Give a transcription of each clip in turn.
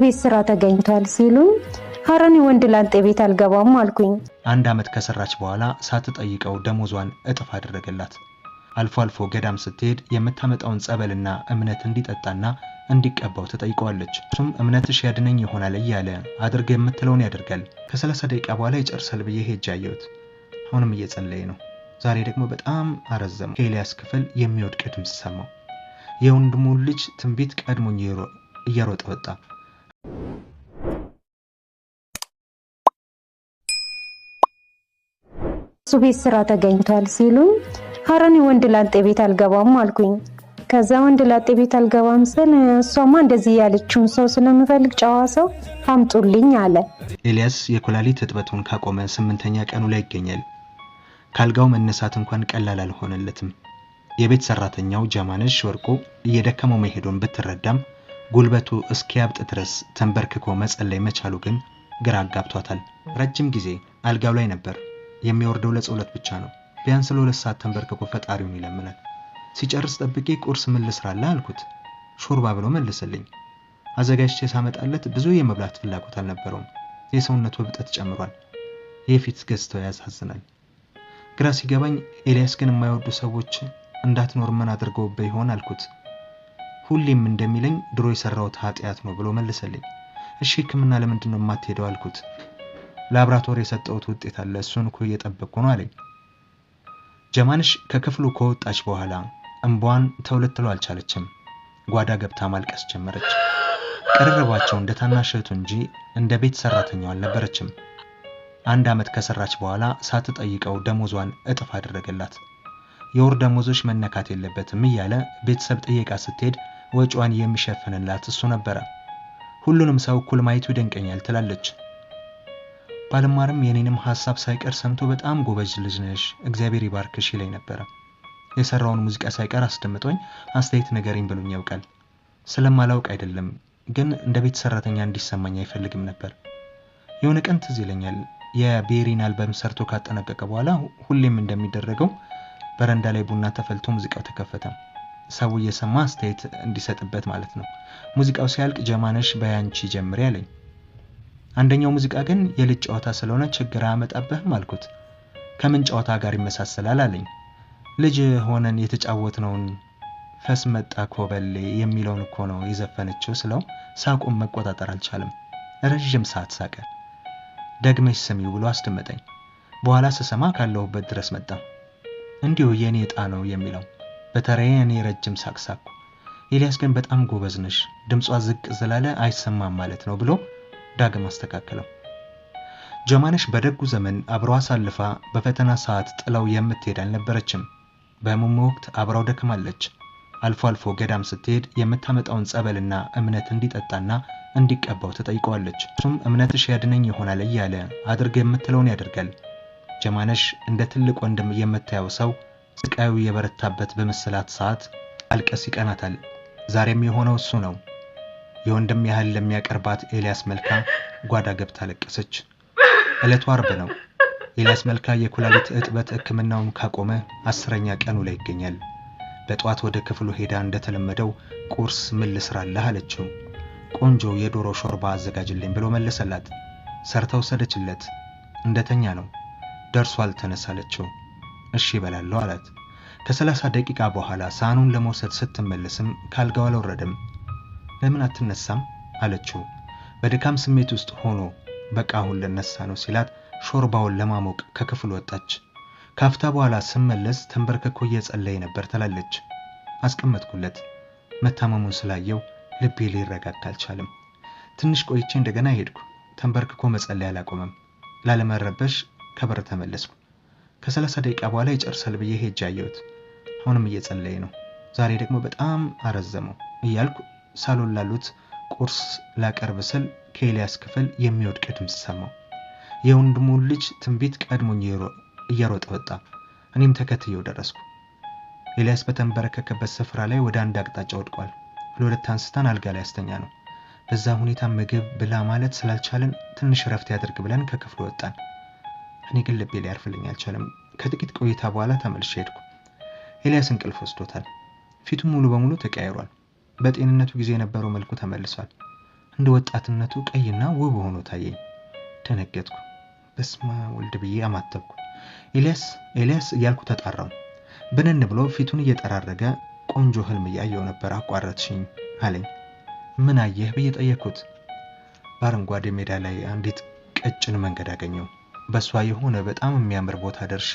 ቤት ስራ ተገኝቷል ሲሉኝ ኧረ እኔ ወንድ ላጤ ቤት አልገባም አልኩኝ። አንድ ዓመት ከሰራች በኋላ ሳትጠይቀው ደሞዟን እጥፍ አደረገላት። አልፎ አልፎ ገዳም ስትሄድ የምታመጣውን ጸበልና እምነት እንዲጠጣና እንዲቀባው ትጠይቀዋለች። እሱም እምነትሽ ያድነኝ ይሆናል እያለ አድርግ የምትለውን ያደርጋል። ከ30 ደቂቃ በኋላ ይጨርሳል ብዬ ሄጄ አየሁት። አሁንም እየጸለየ ነው። ዛሬ ደግሞ በጣም አረዘመው። ከኤልያስ ክፍል የሚወድቅ ድምፅ ሰማው። የወንድሙን ልጅ ትንቢት ቀድሞኝ እየሮጠ ወጣ። እሱ ቤት ስራ ተገኝቷል ሲሉኝ ኧረ እኔ ወንድ ላጤ ቤት አልገባም አልኩኝ። ከዛ ወንድ ላጤ ቤት አልገባም ስል እሷማ እንደዚህ ያለችውን ሰው ስለምፈልግ ጨዋ ሰው አምጡልኝ አለ። ኤልያስ የኩላሊት እጥበቱን ካቆመ 8ኛ ቀኑ ላይ ይገኛል። ካልጋው መነሳት እንኳን ቀላል አልሆነለትም። የቤት ሰራተኛው ጀማነሽ ወርቁ እየደከመው መሄዱን ብትረዳም ጉልበቱ እስኪያብጥ ድረስ ተንበርክኮ መጸለይ መቻሉ ግን ግራ አጋብቷታል። ረጅም ጊዜ አልጋው ላይ ነበር። የሚወርደው ለጸሎት ብቻ ነው። ቢያንስ ለ2 ሰዓት ተንበርክኮ ፈጣሪውን ይለምናል። ሲጨርስ ጠብቄ ቁርስ ምን ልስራልህ አልኩት። ሾርባ ብሎ መለሰልኝ። አዘጋጅቼ ሳመጣለት ብዙ የመብላት ፍላጎት አልነበረውም። የሰውነቱ እብጠት ጨምሯል። የፊት ገጽታው ያሳዝናል። ግራ ሲገባኝ ኤልያስ ግን የማይወዱ ሰዎች እንዳትኖር ምን አድርገውብህ ይሆን አልኩት። ሁሌም እንደሚለኝ ድሮ የሰራሁት ኃጢአት ነው ብሎ መለሰልኝ። እሺ ሕክምና ለምንድን ነው የማትሄደው አልኩት። ላብራቶሪ የሰጠሁት ውጤት አለ፣ እሱን እኮ እየጠበቅኩ ነው አለኝ። ጀማንሽ ከክፍሉ ከወጣች በኋላ እንባዋን ተውለትለው አልቻለችም። ጓዳ ገብታ ማልቀስ ጀመረች። ቅርርባቸው እንደ ታናሽ እህቱ እንጂ እንደ ቤት ሰራተኛው አልነበረችም። አንድ ዓመት ከሰራች በኋላ ሳትጠይቀው ደሞዟን እጥፍ አደረገላት። የወር ደሞዞች መነካት የለበትም እያለ ቤተሰብ ጥየቃ ስትሄድ ወጪዋን የሚሸፍንላት እሱ ነበረ። ሁሉንም ሰው እኩል ማየቱ ይደንቀኛል ትላለች። ባልማርም የኔንም ሐሳብ ሳይቀር ሰምቶ በጣም ጎበዝ ልጅ ነሽ፣ እግዚአብሔር ይባርክሽ ይለኝ ነበረ። የሰራውን ሙዚቃ ሳይቀር አስደምጦኝ አስተያየት ንገረኝ ብሎኝ ያውቃል። ስለማላውቅ አይደለም፣ ግን እንደ ቤት ሰራተኛ እንዲሰማኝ አይፈልግም ነበር። የሆነ ቀን ትዝ ይለኛል፣ የቤሪን አልበም ሰርቶ ካጠናቀቀ በኋላ ሁሌም እንደሚደረገው በረንዳ ላይ ቡና ተፈልቶ ሙዚቃው ተከፈተ። ሰው እየሰማ አስተያየት እንዲሰጥበት ማለት ነው። ሙዚቃው ሲያልቅ ጀማነሽ በያንቺ ጀምሪ አለኝ። አንደኛው ሙዚቃ ግን የልጅ ጨዋታ ስለሆነ ችግር አያመጣብህም አልኩት። ከምን ጨዋታ ጋር ይመሳሰላል አለኝ። ልጅ ሆነን የተጫወትነውን ፈስ መጣ ኮበሌ የሚለውን እኮ ነው የዘፈነችው ስለው ሳቁን መቆጣጠር አልቻለም። ረዥም ሰዓት ሳቀ። ደግመሽ ስሚው ብሎ አስደመጠኝ። በኋላ ስሰማ ካለሁበት ድረስ መጣ። እንዲሁ የኔ ዕጣ ነው የሚለው። በተራዬ እኔ ረጅም ሳቅ ሳቅኩ። ኤልያስ ግን በጣም ጎበዝ ነሽ፣ ድምጿ ዝቅ ስላለ አይሰማም ማለት ነው ብሎ ዳግም አስተካከለው። ጀማነሽ በደጉ ዘመን አብረው አሳልፋ በፈተና ሰዓት ጥለው የምትሄድ አልነበረችም። በህመሙ ወቅት አብራው ደክማለች። አልፎ አልፎ ገዳም ስትሄድ የምታመጣውን ጸበልና እምነት እንዲጠጣና እንዲቀባው ትጠይቀዋለች። እሱም እምነትሽ ያድነኝ ይሆናል እያለ አድርግ የምትለውን ያደርጋል። ጀማነሽ እንደ ትልቅ ወንድም የምታየው ሰው ስቃዩ የበረታበት በመሰላት ሰዓት አልቀስ ይቀናታል። ዛሬም የሆነው እሱ ነው። የወንድም ያህል ለሚያቀርባት ኤልያስ መልካ ጓዳ ገብታ ለቀሰች። ዕለቱ አርብ ነው። ኤልያስ መልካ የኩላሊት እጥበት ሕክምናውን ካቆመ 10ኛ ቀኑ ላይ ይገኛል። በጠዋት ወደ ክፍሉ ሄዳ እንደተለመደው ቁርስ ምን ልስራልህ አለችው። ቆንጆ የዶሮ ሾርባ አዘጋጅልኝ ብሎ መለሰላት። ሰርታ ወሰደችለት። እንደተኛ ነው። ደርሷል ተነስ አለችው። እሺ እበላለሁ አላት። ከ30 ደቂቃ በኋላ ሳህኑን ለመውሰድ ስትመለስም ካልጋው አልወረደም። ለምን አትነሳም አለችው። በድካም ስሜት ውስጥ ሆኖ በቃ አሁን ልነሳ ነው ሲላት ሾርባውን ለማሞቅ ከክፍል ወጣች። ካፍታ በኋላ ስመለስ ተንበርክኮ እየጸለየ ነበር ትላለች። አስቀመጥኩለት። መታመሙን ስላየው ልቤ ሊረጋጋ አልቻለም። ትንሽ ቆይቼ እንደገና ሄድኩ። ተንበርክኮ መጸለይ አላቆመም። ላለመረበሽ ከበር ተመለስኩ። ከ30 ደቂቃ በኋላ ይጨርሳል ብዬ ሄጄ አየሁት። አሁንም እየጸለየ ነው። ዛሬ ደግሞ በጣም አረዘመው እያልኩ ሳሎን ላሉት ቁርስ ላቀርብ ስል ከኤልያስ ክፍል የሚወድቅ ድምፅ ሰማሁ። የወንድሙን ልጅ ትንቢት ቀድሞኝ እየሮጠ ወጣ። እኔም ተከትየው ደረስኩ። ኤልያስ በተንበረከከበት ስፍራ ላይ ወደ አንድ አቅጣጫ ወድቋል። ለሁለት አንስተን አልጋ ላይ አስተኛ ነው። በዛ ሁኔታ ምግብ ብላ ማለት ስላልቻለን ትንሽ ረፍት ያድርግ ብለን ከክፍሉ ወጣን። እኔ ግን ልቤ ሊያርፍልኝ አልቻለም። ከጥቂት ቆይታ በኋላ ተመልሼ ሄድኩ። ኤልያስ እንቅልፍ ወስዶታል። ፊቱ ሙሉ በሙሉ ተቀያይሯል። በጤንነቱ ጊዜ የነበረው መልኩ ተመልሷል። እንደ ወጣትነቱ ቀይና ውብ ሆኖ ታየኝ። ደነገጥኩ። በስመ አብ ወልድ ብዬ አማተብኩ። ኤልያስ ኤልያስ እያልኩ ተጣራው። ብንን ብሎ ፊቱን እየጠራረገ ቆንጆ ህልም እያየው ነበር፣ አቋረጥሽኝ አለኝ። ምን አየህ ብዬ ጠየቅኩት። በአረንጓዴ ሜዳ ላይ አንዲት ቀጭን መንገድ አገኘው። በእሷ የሆነ በጣም የሚያምር ቦታ ደርሼ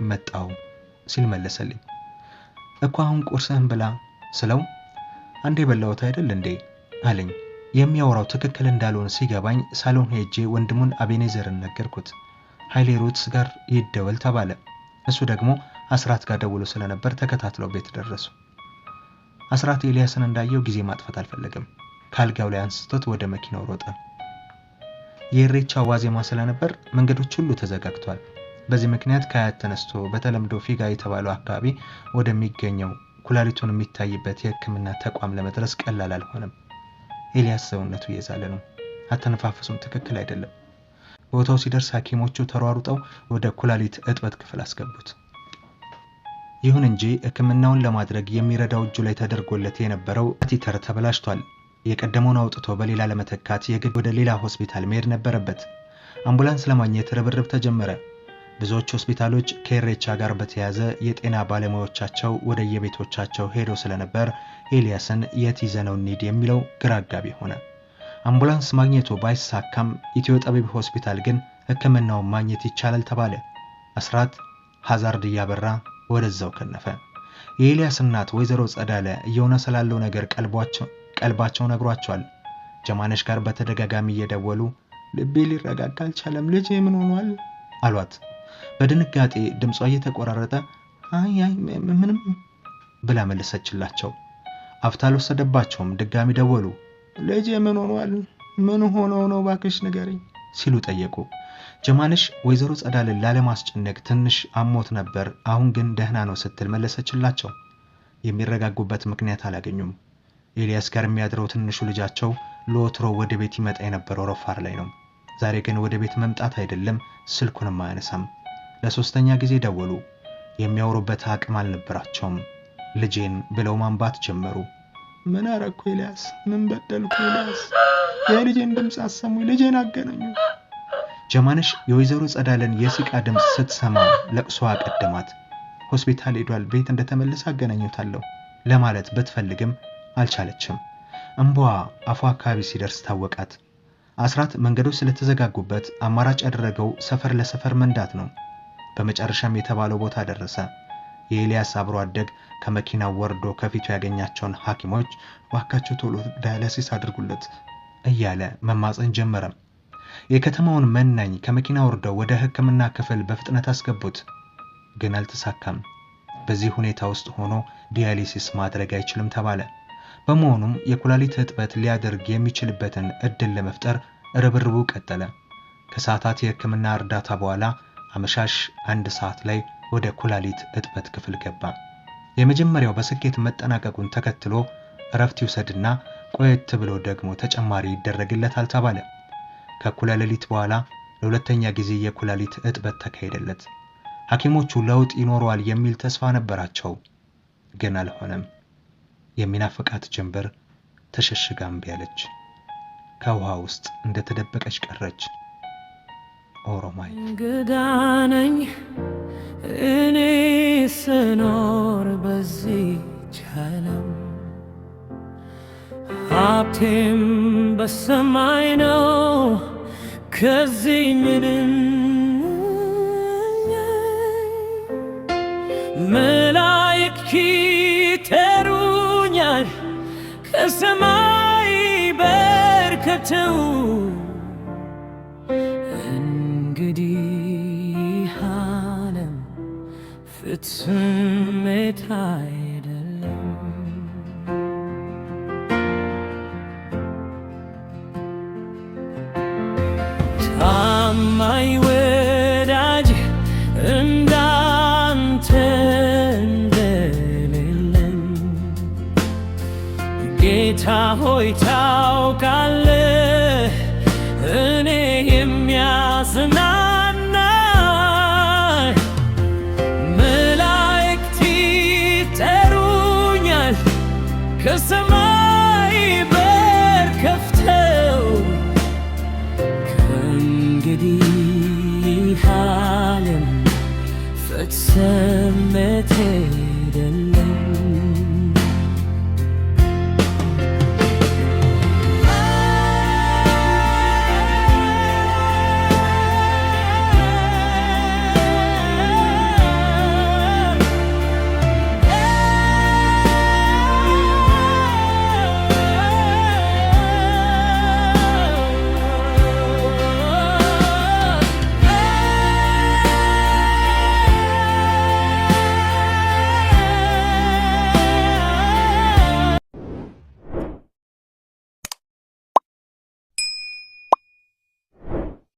መጣው ሲል መለሰልኝ። እኮ አሁን ቁርስህን ብላ ስለው አንዴ በላሁት አይደል እንዴ አለኝ። የሚያወራው ትክክል እንዳልሆነ ሲገባኝ ሳሎን ሄጄ ወንድሙን አቤኔዘርን ነገርኩት። ኃይሌ ሩትስ ጋር ይደወል ተባለ። እሱ ደግሞ አስራት ጋር ደውሎ ስለነበር ተከታትለው ቤት ደረሱ። አስራት ኤልያስን እንዳየው ጊዜ ማጥፋት አልፈለገም። ካልጋው ላይ አንስቶት ወደ መኪናው ሮጠ። የኢሬቻ ዋዜማ ስለነበር መንገዶች ሁሉ ተዘጋግተዋል። በዚህ ምክንያት ከአያት ተነስቶ በተለምዶ ፊጋ የተባለው አካባቢ ወደሚገኘው ኩላሊቱን የሚታይበት የሕክምና ተቋም ለመድረስ ቀላል አልሆነም። ኤልያስ ሰውነቱ እየዛለ ነው። አተነፋፈሱም ትክክል አይደለም። ቦታው ሲደርስ ሐኪሞቹ ተሯሩጠው ወደ ኩላሊት እጥበት ክፍል አስገቡት። ይሁን እንጂ ሕክምናውን ለማድረግ የሚረዳው እጁ ላይ ተደርጎለት የነበረው catheter ተበላሽቷል። የቀደመውን አውጥቶ በሌላ ለመተካት የግድ ወደ ሌላ ሆስፒታል መሄድ ነበረበት። አምቡላንስ ለማግኘት ርብርብ ተጀመረ። ብዙዎች ሆስፒታሎች ከኢሬቻ ጋር በተያያዘ የጤና ባለሙያዎቻቸው ወደ የቤቶቻቸው ሄደው ስለነበር ኤልያስን የት ይዘነው እንሂድ የሚለው ግራ አጋቢ ሆነ። አምቡላንስ ማግኘቱ ባይሳካም ኢትዮ ጠቢብ ሆስፒታል ግን ሕክምናውን ማግኘት ይቻላል ተባለ። አስራት hazard እያበራ ወደዛው ከነፈ። የኤልያስ እናት ወይዘሮ ጸዳለ እየሆነ ስላለው ነገር ቀልባቸው ነግሯቸዋል። ጀማነሽ ጋር በተደጋጋሚ እየደወሉ ልቤ ሊረጋጋ አልቻለም፣ ልጄ ምን ሆኗል አሏት። በድንጋጤ ድምጿ እየተቆራረጠ አይ አይ ምንም ብላ መለሰችላቸው። አፍታ አልወሰደባቸውም። ድጋሚ ደወሉ። ልጄ ምን ሆኗል? ምን ሆኖ ነው ባክሽ ንገሪኝ ሲሉ ጠየቁ። ጀማነሽ ወይዘሮ ጸዳልን ላለማስጨነቅ ትንሽ አሞት ነበር፣ አሁን ግን ደህና ነው ስትል መለሰችላቸው። የሚረጋጉበት ምክንያት አላገኙም። ኤልያስ ጋር የሚያድረው ትንሹ ልጃቸው ለወትሮ ወደ ቤት ይመጣ የነበረው ረፋር ላይ ነው። ዛሬ ግን ወደ ቤት መምጣት አይደለም ስልኩንም አያነሳም። ለሶስተኛ ጊዜ ደወሉ። የሚያወሩበት አቅም አልነበራቸውም። ልጄን ብለው ማንባት ጀመሩ። ምን አረኩ ኤልያስ? ምን በደልኩ ኤልያስ? የልጄን ድምፅ አሰሙኝ፣ ልጄን አገናኙ። ጀማነሽ የወይዘሮ ጸዳለን የሲቃ ድምፅ ስትሰማ ለቅሶዋ ቀደማት። ሆስፒታል ሄዷል፣ ቤት እንደተመለሰ አገናኙታለሁ ለማለት ብትፈልግም አልቻለችም። እንባዋ አፏ አካባቢ ሲደርስ ታወቃት። አስራት መንገዶች ስለተዘጋጉበት አማራጭ ያደረገው ሰፈር ለሰፈር መንዳት ነው። በመጨረሻም የተባለው ቦታ ደረሰ። የኤልያስ አብሮ አደግ ከመኪናው ወርዶ ከፊቱ ያገኛቸውን ሐኪሞች እባካችሁ ቶሎ dialysis አድርጉለት እያለ መማፀን ጀመረ። የከተማውን መናኝ ከመኪና ወርደው ወደ ሕክምና ክፍል በፍጥነት አስገቡት። ግን አልተሳካም። በዚህ ሁኔታ ውስጥ ሆኖ dialysis ማድረግ አይችልም ተባለ። በመሆኑም የኩላሊት እጥበት ሊያደርግ የሚችልበትን እድል ለመፍጠር ርብርቡ ቀጠለ። ከሰዓታት የሕክምና እርዳታ በኋላ አመሻሽ 1 ሰዓት ላይ ወደ ኩላሊት እጥበት ክፍል ገባ። የመጀመሪያው በስኬት መጠናቀቁን ተከትሎ እረፍት ይውሰድና ቆየት ብሎ ደግሞ ተጨማሪ ይደረግለታል ተባለ። ከእኩለ ሌሊት በኋላ ለሁለተኛ ጊዜ የኩላሊት እጥበት ተካሄደለት። ሐኪሞቹ ለውጥ ይኖረዋል የሚል ተስፋ ነበራቸው፣ ግን አልሆነም። የሚናፍቃት ጀንበር ተሸሽጋ እምቢ አለች። ከውሃ ውስጥ እንደተደበቀች ቀረች። ኦሮማይ እንግዳ ነኝ እኔ ስኖር በዚህች ዓለም፣ ሀብቴም በሰማይ ነው ከዚህ ምንም መላእክት ይጠሩኛል ከሰማይ በርከተው። እንግዲህ ዓለም ፍጹም አይደለም። ታማኝ